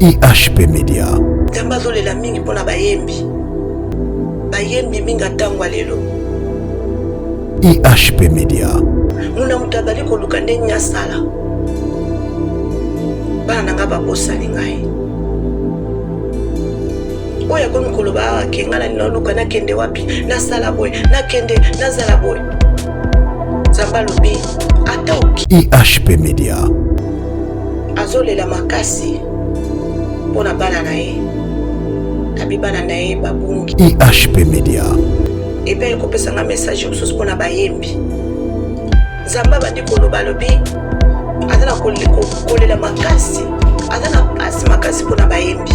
IHP Media. Nzambe azolela mingi mpo na bayembi, bayembi mingi atangwa lelo. IHP Media. Muna moto azali koluka nde nyasala. Bana na ngai babosani ngai. Oyo akomi koloba awa ke ngai nalingi naluka nakende wapi, nasala boye, nakende, nazala boye. Nzambe alobi ata oki. IHP Media. Azolela makasi mpo na bana na ye, abi bana na ye babungi. IHP Media. Epe aye kopesa nga message mosusu mpo na bayembi. Nzambe abandi koloba, alobi aza na kolela makasi, aza na pasi makasi mpo na bayembi,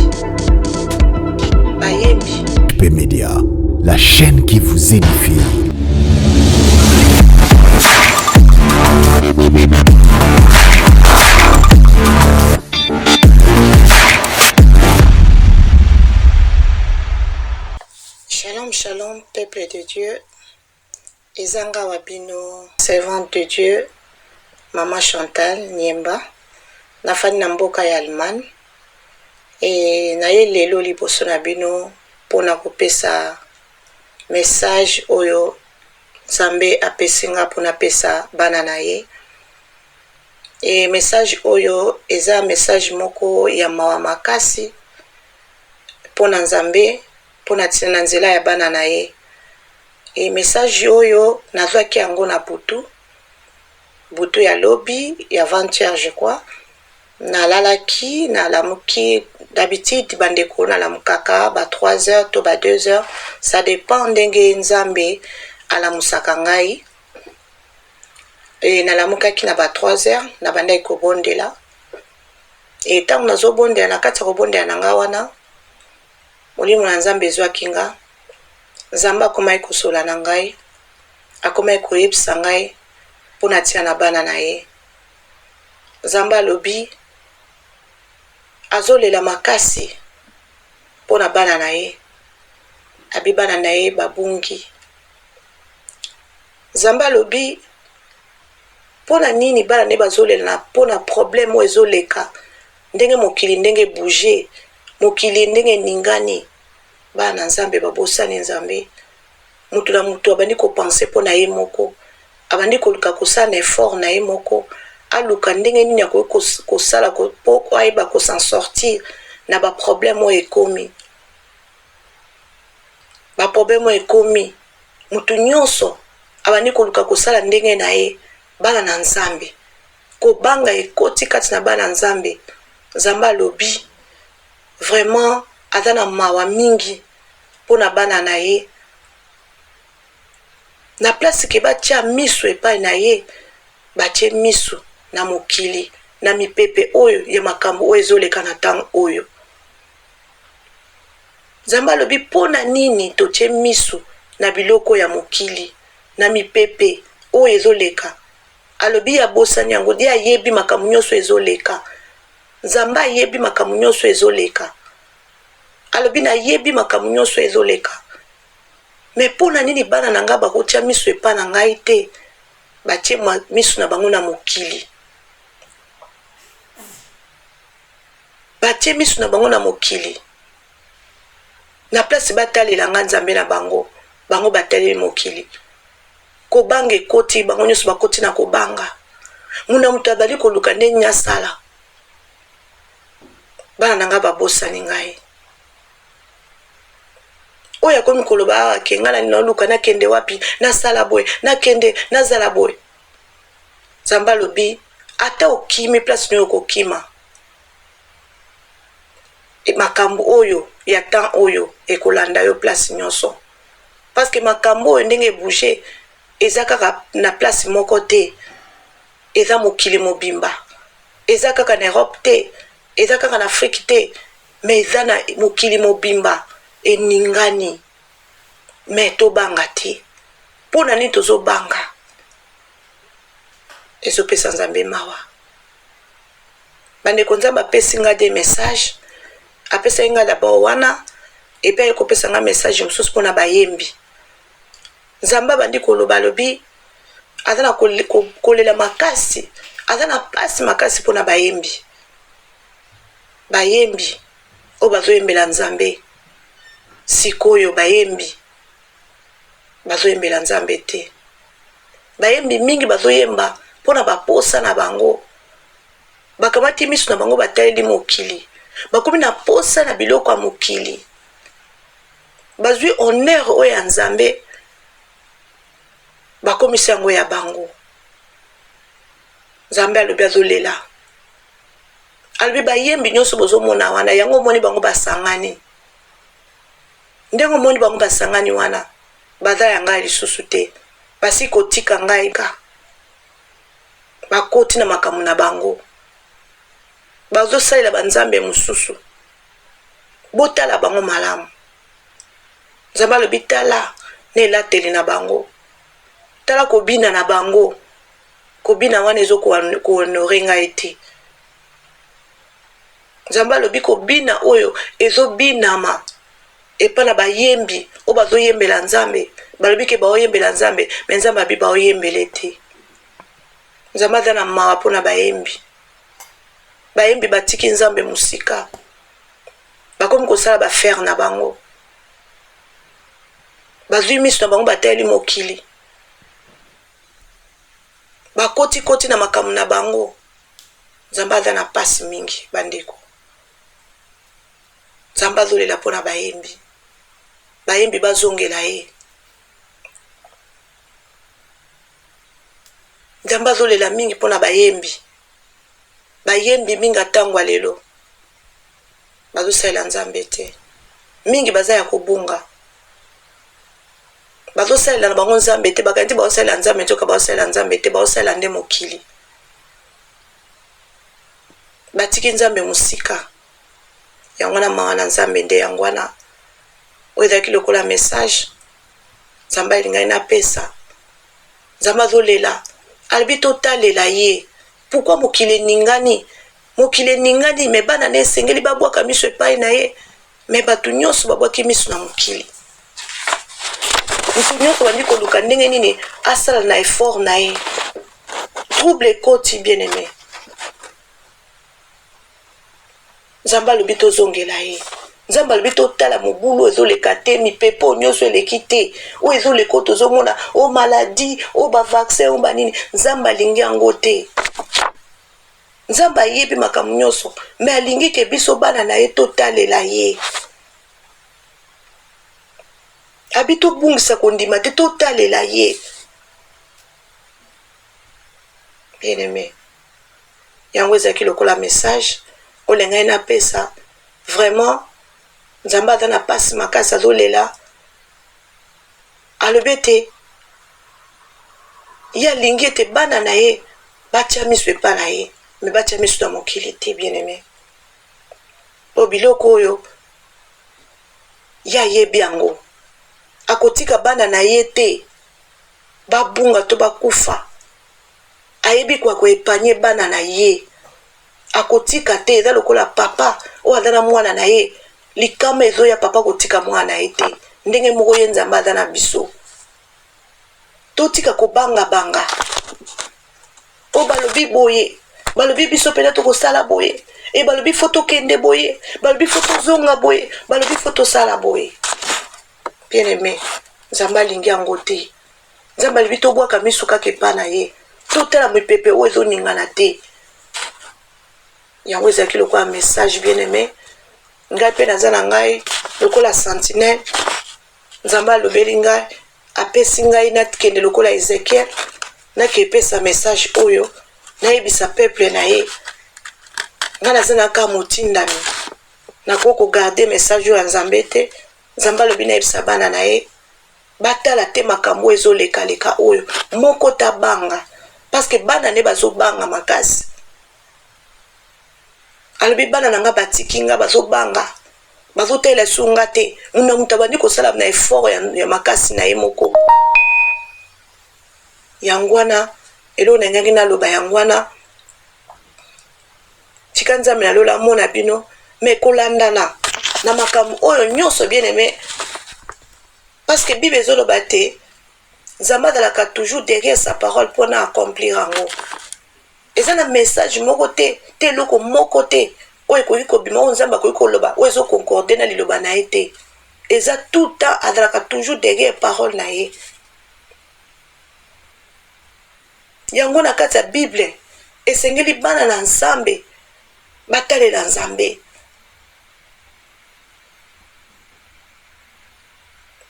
bayembi. IHP Media, la chaîne qui vous édifie. Shalom, shalom, peuple de Dieu. Eza nga wa bino servante de Dieu, Maman Chantal Niemba. Nafandi na mboka ya Allemagne. E naye lelo liboso na bino mpona kopesa message oyo Nzambe apesi nga mpona pesa bana na ye. E message oyo eza message moko ya mawa makasi mpona Nzambe, mpona tina na nzela ya bana na ye. E message oyo nazwaki yango na butu, butu ya lobi ya avant-hier je crois. Nalalaki, nalamuki d'habitude bandeko nalamukaka ba 3 heures to ba 2 heures, ça dépend ndenge Nzambe alamusaka ngai. E nalamukaki na ba 3 heures, nabandaki kobondela. E ntango nazobondela, na kati ya kobondela na ngai wana, molimo na Nzambe ezwaki nga. Nzambe akomaki kosola na ngai, akomaki koyebisa ngai mpo na tina na bana na ye. Nzambe alobi azolela makasi mpo na bana na ye, abi bana na ye babungi. Nzambe alobi mpo na nini bana na ye bazolela na mpo na problème oyo ezoleka, ndenge mokili ndenge ebouge, mokili ndenge eningani, bana na Nzambe babosani Nzambe. Mutu na mutu abandi kopense mpo na ye moko, abandi koluka kosala na effort na ye moko, aluka ndenge nini akoki kosala mpo ayeba ko s'en sortir na ba problème oyo ekomi. Ba problème oyo ekomi, mutu nyonso abandi koluka kosala ndenge na ye. Bana na Nzambe, kobanga ekoti kati na bana Nzambe. Nzambe alobi vraiment aza na mawa mingi mpo na bana na ye. Na place ke batia misu epai na ye, batie misu na mokili, na mipepe oyo ya makambo oyo ezoleka na ntango oyo. Nzambe alobi mpo na nini totie misu na biloko ya mokili, na mipepe oyo ezoleka. Alobi ye abosani yango, ye ayebi makambo nyonso ezoleka. Nzambe ayebi makambo nyonso ezoleka. Alobi nayebi makambo nyonso ezoleka. Mais mpo na nini bana na ngai bakotia miso epa na ngai te, batie miso na bango na mokili. Batie miso na bango na mokili. Na place batalela ngai Nzambe na bango, bango bataleli mokili. Kobanga ekoti, bango nyonso bakoti na kobanga. Muna moto azali koluka nde nini asala. Bana na ngai babosani ngai. Oyo akomi koloba awa ke ngai nalingi naluka nakende wapi, nasala boye, nakende, nazala boye. Nzambe alobi ata okimi place nini okokima, makambo oyo ya temps oyo ekolanda yo place nyonso. Parce que makambo oyo ndenge ebouge eza kaka na place moko te, eza mokili mobimba, eza kaka na Europe te, eza kaka na Afrique te, mais eza na mokili mobimba eningani. Mais tobanga te. Mpo na nini tozobanga? Ezopesa Nzambe mawa. Bandeko, Nzambe apesi nga des messages, apesaki nga d'abord wana, epe aye kopesa nga message mosusu mpona bayembi. Nzambe abandi koloba, alobi aza na kolela makasi, aza na pasi makasi mpona bayembi. Bayembi oyo bazoyembela Nzambe sikoyo, bayembi bazoyembela Nzambe te. Bayembi mingi bazoyemba mpo na baposa na bango. Bakamati miso na bango bataleli mokili, bakomi na posa na biloko ya mokili. Bazwi honneur oyo ya Nzambe, bakomisi yango ya bango. Nzambe alobi azolela. Alobi bayembi nyonso bozomona wana, yango omoni bango basangani. Ndenge omoni bango basangani wana, baza ya ngai lisusu te. Basi kotika ngai ka. Bakoti na makambo na bango. Bazosalela banzambe mosusu. Botala bango malamu. Nzambe alobi tala na elateli na bango. Tala kobina na bango. Kobina wana ezo ko honore ngai te. Nzambe alobi kobina oyo ezobinama epa na bayembi oyo bazoyembela Nzambe, balobi ke baoyembela Nzambe, me Nzambe abi baoyembele te. Nzambe aza na mawa mpona bayembi. Bayembi batiki Nzambe mosika, bakomi kosala bafere na bango, bazwi miso na bango bataleli mokili, bakotikoti na makambo na bango. Nzambe aza na pasi mingi bandeko. Nzambe azolela mpo na bayembi. Bayembi bazongela ye. Nzambe azolela mingi mpo na bayembi. Bayembi mingi atangwa lelo bazosalela Nzambe te. Mingi baza ya kobunga. Bazosalela na bango Nzambe te, bakanisi bazosalela Nzambe, nzoka bazosalela Nzambe te, bazosalela nde mokili. Batiki Nzambe mosika. Yango wana mawa na Nzambe nde yango wana. Oyo ezalaki lokola message Nzambe alingaki napesa. Nzambe azolela, alobi totalela ye. Pourquoi mokili eningani? Mokili eningani, me bana na esengeli babwaka miso epai na ye. Me bato nyonso babwaki miso na mokili. Moto nyonso abandi koluka ndenge nini asala na effort na ye. Trouble ekoti, bien aimé. Nzambe alobi tozongela ye. Nzambe alobi totala mobulu ezoleka te, mipepe oyo nyonso eleki te, oyo ezoleka oyo tozomona, oyo maladie, oyo bavaccin, oyo banini. Nzambe alingi yango te. Nzambe ayebi makambo nyonso, me alingi ke biso bana na ye totalela ye. Abi tobungisa kondima te, totalela ye. Bien aimé, yango ezalaki lokola message oyo ngai napesa. Vraiment Nzambe aza na pasi makasi, azolela. Alobi ete ye alingi ete bana na ye batia miso epa na ye, me batia miso na mokili te. Bien aimé, po biloko oyo ye ayebi yango, akotika bana na ye te babunga to bakufa. Ayebi kwa koepanye bana na ye, akotika te. Eza lokola papa oyo aza na mwana na ye, likama ezoya, papa kotika mwana na ye te. Ndenge moko ye Nzambe aza na biso. Totika kobangabanga oyo balobi boye, balobi biso mpena tokosala boye, e balobi fo tokende boye, balobi fo tozonga boye, balobi fo tosala boye. Bien aimé, Nzambe alingi yango te. Nzambe alobi tobwaka miso kaka epa na ye, totala mipepe oyo ezoningana te. Yango ezalaki lokola message, bien aimé. Ngai mpe naza na ngai lokola sentinelle. Nzambe alobeli ngai, apesi ngai nakende lokola Ezekiel, nake epesa message oyo, nayebisa peuple na ye. Ngai naza na kaka motindami, nakoki kogarde message oyo ya Nzambe te. Nzambe alobi nayebisa bana na ye batala te makambo oyo ezolekaleka oyo, moko tabanga, parce que bana nde bazobanga makasi. Alobi bana na nga batiki nga, bazobanga, bazotalela su nga te. Muna moto abandi kosala na effort ya makasi na ye moko. Yango wana eloko nalingaki naloba, yango wana tika Nzambe na lola amona bino. Me kolandana na makambo oyo nyonso, bien aimé, parce que Bible ezoloba te Nzambe azalaka toujours derrière sa parole mpona accomplir yango. Eza na message moko te te, eloko moko te. oyo ekoki kobima, oyo Nzambe akoki koloba, oyo ezo concorder na liloba na ye te. Eza tout le temps, azalaka toujours derrière parole na ye. Yango na kati ya Bible, esengeli bana na Nzambe batalela Nzambe.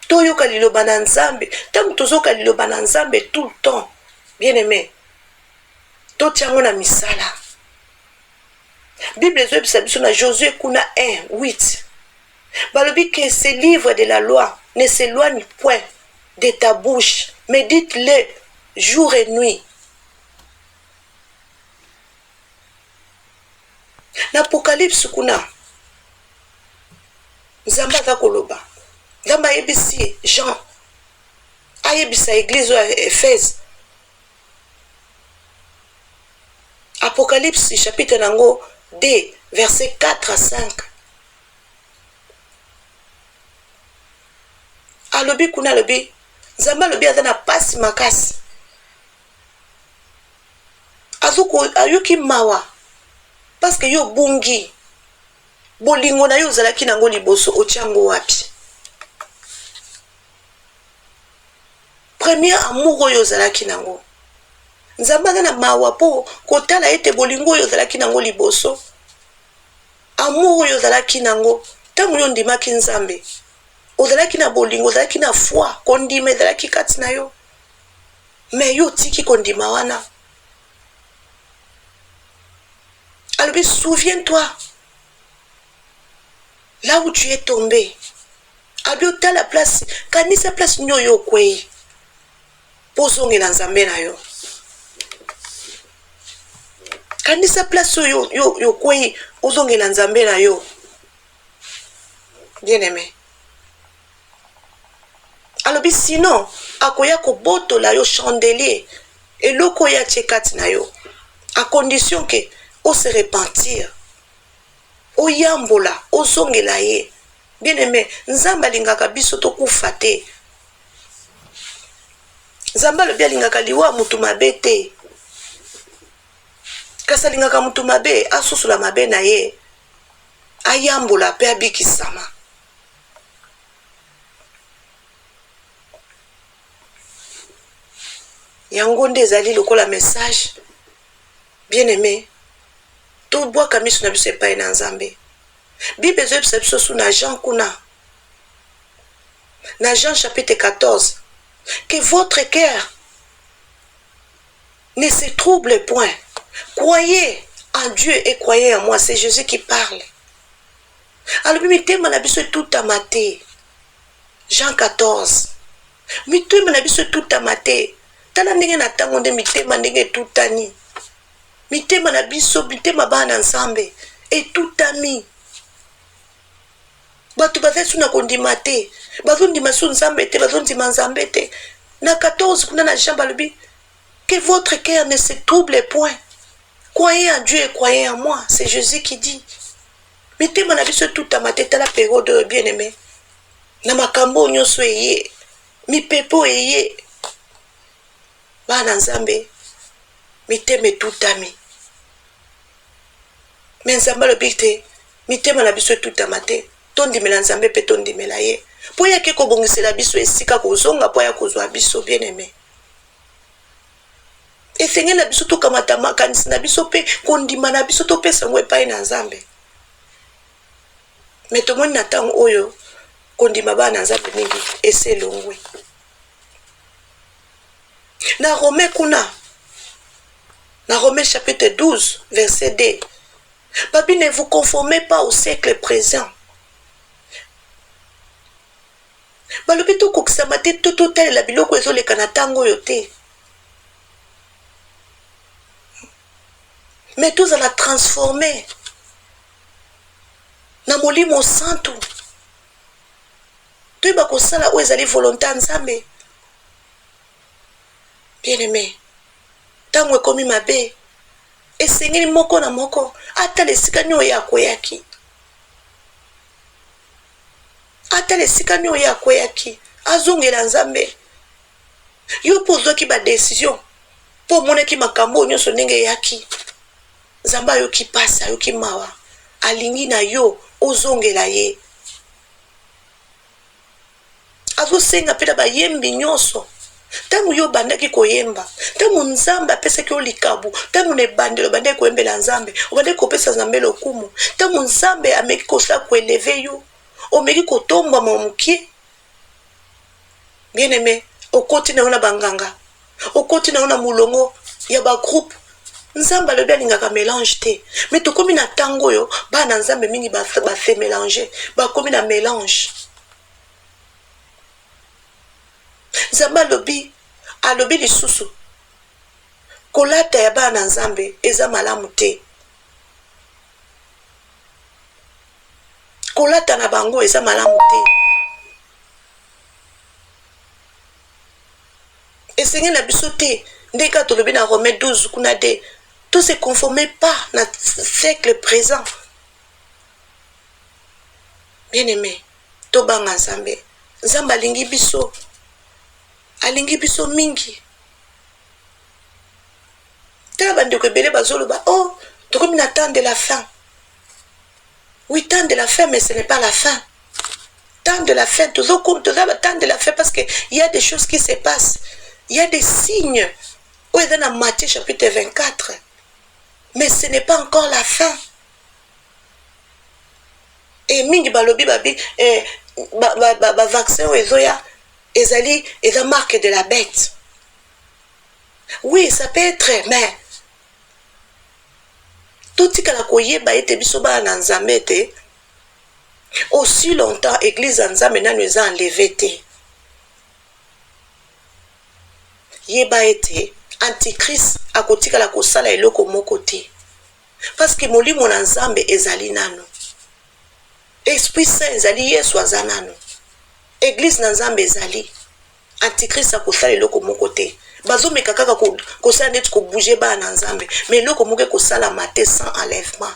Toyoka liloba na Nzambe. Ntango tozoyoka liloba na Nzambe tout le temps, bien aimé, totia yango na misala. Bible ezoyebisa biso na Josué kuna 1 8, balobi que ce livre de la loi ne s'éloigne point de ta bouche, médite-le jour et nuit. Na Apocalypse kuna, Nzambe aza koloba. Nzambe ayebisi Jean ayebisa église oyo ya Ephèse. Apocalypse chapitre nango 2 verset 4 à 5. Alobi kuna, alobi Nzambe alobi aza na pasi makasi, ayoki mawa parce que yo obungi bolingo na yo ozalaki nango liboso, otia yango wapi? Premier amour oyo ozalaki nango. Nzambe aza na mawa mpo kotala ete bolingo oyo ozalaki nango liboso, amour oyo ozalaki nango ntango yo ondimaki Nzambe, ozalaki na bolingo, ozalaki na foi, kondima ezalaki kati na yo, mais yo otiki kondima wana. Alobi, souviens-toi là où tu es tombé. Alobi, otala place, kanisa place nini oyo okwei mpo ozongela Nzambe na yo. Kanisa place oyo yo okwei, ozongela Nzambe na yo. Bien aimé, alobi sinon akoya kobotola yo chandelier, eloko oyo atie kati na yo, à condition que ose repentir, oyambola, ozongela ye. Bien aimé, Nzambe alingaka biso tokufa te. Nzambe alobi alingaka liwa mutu mabe te, kasi alingaka mutu mabe asosola mabe na ye, ayambola mpe abikisama. Yango nde ezali lokola message. Bien aimé, tobwaka miso na biso epai na Nzambe. Bible ezoyebisa biso su na Jean kuna, na Jean chapitre 14, que votre cœur ne se trouble point, croyez en Dieu et croyez en moi. C'est Jésus qui parle. Alobi mitema na biso etutama te. Jean 14, mitema na biso etutama te. Tala ndenge na ntango nde mitema ndenge etutani, mitema na biso, mitema bana na Nzambe etutami. Bato bazali su na kondima te, bazondima su Nzambe te, bazondima Nzambe te. Na 14 kuna na Jean balobi que votre cœur ne se trouble point, croyez en Dieu et croyez en moi. C'est Jésus qui dit. Mitema na biso etutama te. Tala periode oyo, bien aimé, na makambo oyo nyonso eye, mipepo eye, bana Nzambe mitema etutami. Me Nzambe alobi te mitema na biso etutama te, tondimela Nzambe mpe tondimela ye, mpo ye ake kobongisela biso esika kozonga, mpo aya kozwa biso. Bien aimé, esengeli na biso tokamata makanisi na biso mpe kondima na biso, topesa yango epai na Nzambe. Me tomoni na ntango oyo kondima bana na Nzambe mingi esi elongwe. Na Romain kuna, na Romain chapitre 12 verset 2, babi ne vous conformez pas au siècle présent. Balobi tokokisama te, to totalela biloko ezoleka na ntango oyo te, mais tozala transformé na Molimo Santu, toyeba kosala oyo ezali volonté ya Nzambe. Bien aimé, ntango ekomi mabe, esengeli moko na moko atala esika nini oyo akweyaki, atala esika nini oyo akweyaki, azongela Nzambe. Yo mpo ozwaki badécision, mpo omonaki makambo oyo nyonso ndenge eyaki, Nzambe ayoki mpasi, ayoki mawa. alingi na yo ozongela ye. Azosenga mpe na bayembi nyonso. Ntango yo obandaki koyemba, ntango Nzambe apesaki yo likabo, ntango na ebandeli obandaki koyembela Nzambe, obandaki kopesa Nzambe lokumu, ntango Nzambe ameki kosala koeleve yo, omeki kotombwama moke, bien aime, okoti na yo na banganga, okoti na yo na molongo ya bagroupe. Nzambe alobi alingaka melange te, me tokomi na ntango oyo bana Nzambe mingi base melange, bakomi na melange. Nzambe alobi, alobi lisusu kolata ya bana na Nzambe eza malamu te. Kolata na bango eza malamu te. Esengeli na biso te ndenge kaka tolobi na Romain 12 kuna de to se conformer pas na siècle présent. Bien aimé, tobanga Nzambe. Nzambe alingi biso, alingi biso mingi. Tala bandeko ebele bazoloba, oh, tokomi na temps de la fin. Oui, temps de la fin, mais ce n'est pas la fin. Temps de la fin, toujours comme toza ba temps de la fin parce que il y a des choses qui se passent. Il y a des signes. Oyo eza na Matthieu chapitre 24. Mais ce n'est pas encore la fin. Et mingi balobi babi eh, ba, ba, ba, ba vaccin oyo ezoya ezali eza marque de la bête. Oui, ça peut être, mais totikala koyeba ete biso bana na Nzambe ete aussi longtemps église ya Nzambe nanu eza enleve te, yeba ete antichrist akotikala kosala eloko moko te, parce que molimo na Nzambe ezali nanu, Esprit Saint ezali, Yesu aza nanu, église na Nzambe ezali. Antichrist akosala eloko moko te. Bazomeka kaka kosala neti kobouge bana na Nzambe, mais eloko moko ekosalama te sans enlèvement.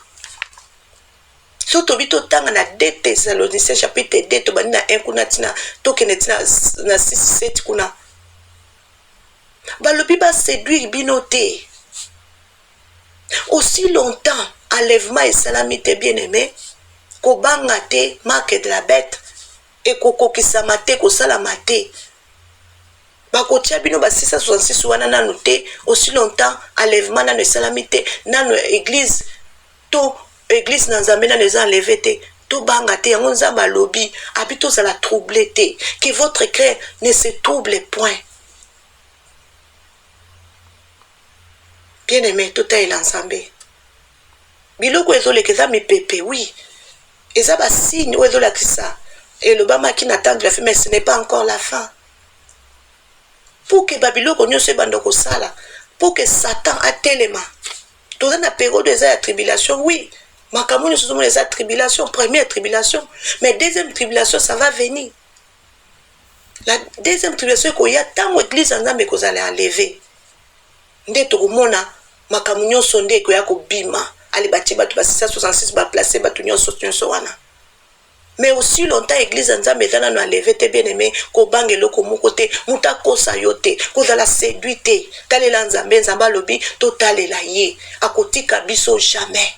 So tobi totanga na 2 Thessaloniciens chapitre 2, tobandi na 1 kuna tina tokende tina na 6 7 kuna, balobi baséduire bino te aussi longtemps enlèvement esalami te. Bien aimé, kobanga te, marque de la bête ekokokisama te, kosalama te. Bakotia bino ba 666 wana nanu te, aussi longtemps enlèvement nanu esalami te, nanu église to église na Nzambe nanu eza enlevé te. Tobanga te. Yango Nzambe alobi abi tozala trouble te, que votre cœur ne se trouble point. Bien aimé, totalela Nzambe. Biloko ezoleka eza mipepe, oui, eza basigne oyo ezolakisa elobamaki na temps de la fin, mais ce n'est pas encore la fin. Pour que babiloko nyonso ebanda kosala, pour que Satan atelema, toza na période eza ya tribulation. Oui, makambo nyonso ozomona eza tribulation, première tribulation, mais deuxième tribulation, ça va venir. La deuxième tribulation ekoya ntango église ya Nzambe ekozala enlevé, nde tokomona makambo nyonso nde ekoya kobima. Ale batie bato ba 666, baplace bato nyonso nyonso wana. Mais aussi longtemps église ya Nzambe eza nano enlevé te, bien aimé, kobanga eloko moko te, moto akosa yo te, kozala séduit te. Talela Nzambe. Nzambe alobi totalela ye, akotika biso jamais.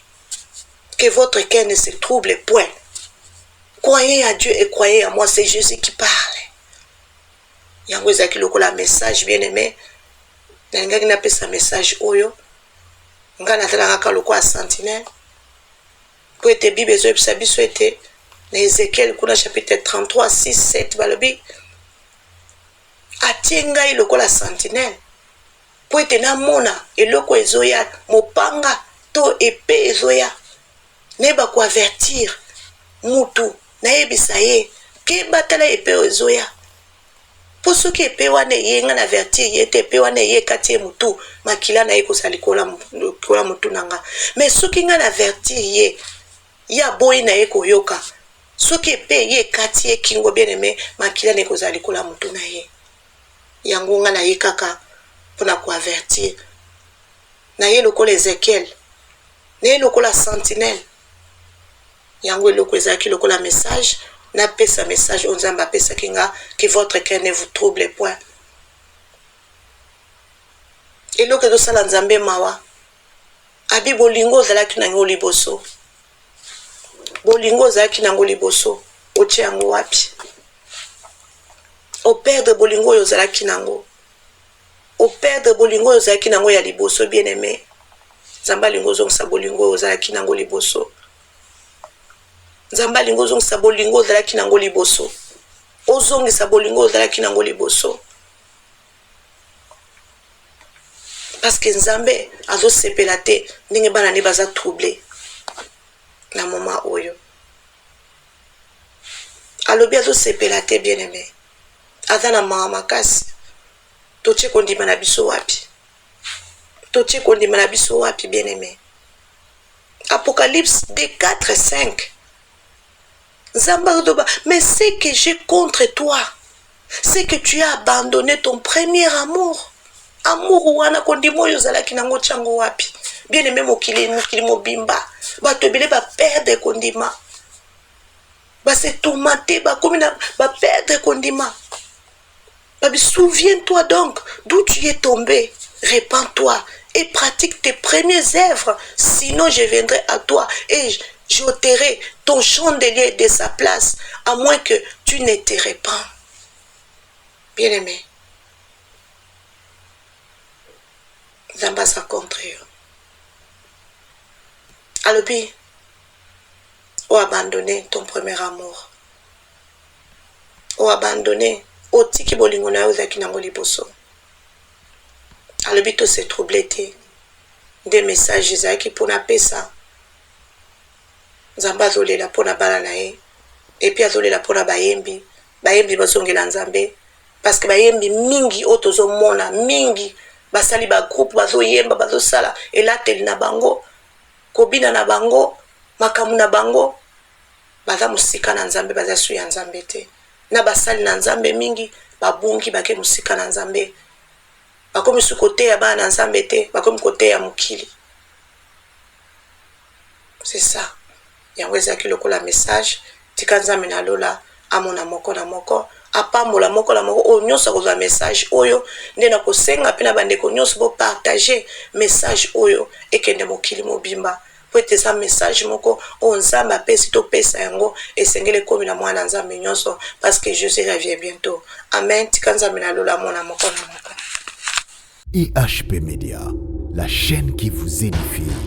Que votre cœur ne se trouble point, croyez à Dieu et croyez à moi. C'est Jésus qui parle. Yango ezalaki lokola message, bien aimé, nalingaki napesa message oyo. Ngai nazalaka kaka lokola sentinelle, po ete Bible ezoyebisa biso ete na Ezekiel kuna chapitre 33 6 7, balobi atie ngai lokola sentinelle po ete namona eloko ezoya, mopanga to epe ezoya, nayeba koavertir mutu, nayebisa ye ke batala epe oyo ezoya. Mpo soki epe wana eye, ngai na avertir ye te, epe wana eye ekati ye motu, makila na ye kozala likolo ya motu na nga. Mais soki ngai na avertir ye, ye aboyi na ye koyoka, soki epe ye ekati ye kingo, bien aimé, makila na ye kozala likolo ya motu na ye. Yango ngai naye kaka mpona koavertir na ye lokola Ezekiel, na ye lokola sentinelle. Yango eloko ezalaki lokola message napesa, message oyo Nzambe apesaki nga: que votre cœur ne vous trouble point. Eloko ezosala Nzambe mawa, abi bolingo ozalaki na yango liboso. Bolingo ozalaki nango liboso, otie yango wapi? Operdre bolingo oyo ozalaki nango. Operdre bolingo oyo ozalaki nango ya liboso, bien aimé. Nzambe alingi ozongisa bolingo oyo ozalaki nango liboso. Nzambe alingi ozongisa bolingo ozalaki nango liboso. Ozongisa bolingo ozalaki nango liboso. Parce que Nzambe azosepela te ndenge bana ne baza trouble na moment oyo. Alobi azosepela te, bien aimé. Aza na mawa makasi. Totie kondima na biso wapi? Totie kondima na biso wapi, bien aimé? Apocalypse 2, 4, 5. Nzambe azoloba, mais ce que j'ai contre toi, c'est que tu as abandonné ton premier amour. Amour wana, kondima oyo ozalaki nango, tiango wapi? Bien aimé, mokili, mokili mobimba, bato ebele baperdre kondima, base tourmenté, bakomi na baperdre kondima. Babi, souviens-toi donc d'où tu es tombé, repens-toi et pratique tes premières œuvres, sinon je viendrai à toi et j'ôterai ton chandelier de sa place, à moins que tu ne te repens. Bien-aimé, Nzambe aza contre yo. Alobi, o abandonné ton premier amour. O abandonné, otiki bolingo na yo ozalaki nango liboso. Alobi to se trouble te. Nde message ezalaki mpona apesa. Nzambe azolela mpona bana na ye, et puis azolela mpona bayembi. Bayembi bazongela Nzambe, parce que bayembi mingi oyo tozomona mingi basali bagroupe, bazoyemba, bazosala elateli na bango, kobina na bango, makambo na bango, baza mosika na Nzambe, baza su ya Nzambe te. Na basali na Nzambe mingi babungi, bake mosika na Nzambe, bakomi su koteya bana na Nzambe te, bakomi koteya mokili. C'est ça, yango ezalaki lokola message. Tika Nzambe na lola amona moko na moko, apambola moko na moko oyo nyonso akozwa message oyo. Nde na kosenga mpe na bandeko nyonso bopartage message oyo ekende mokili mobimba, po ete eza message moko oyo Nzambe apesi topesa yango, esengeli ekomi na mwana Nzambe nyonso, parce que Jésus revient bientôt. Amen. Tika Nzambe na lola amona moko na moko. IHP Media, la chaîne qui vous édifie.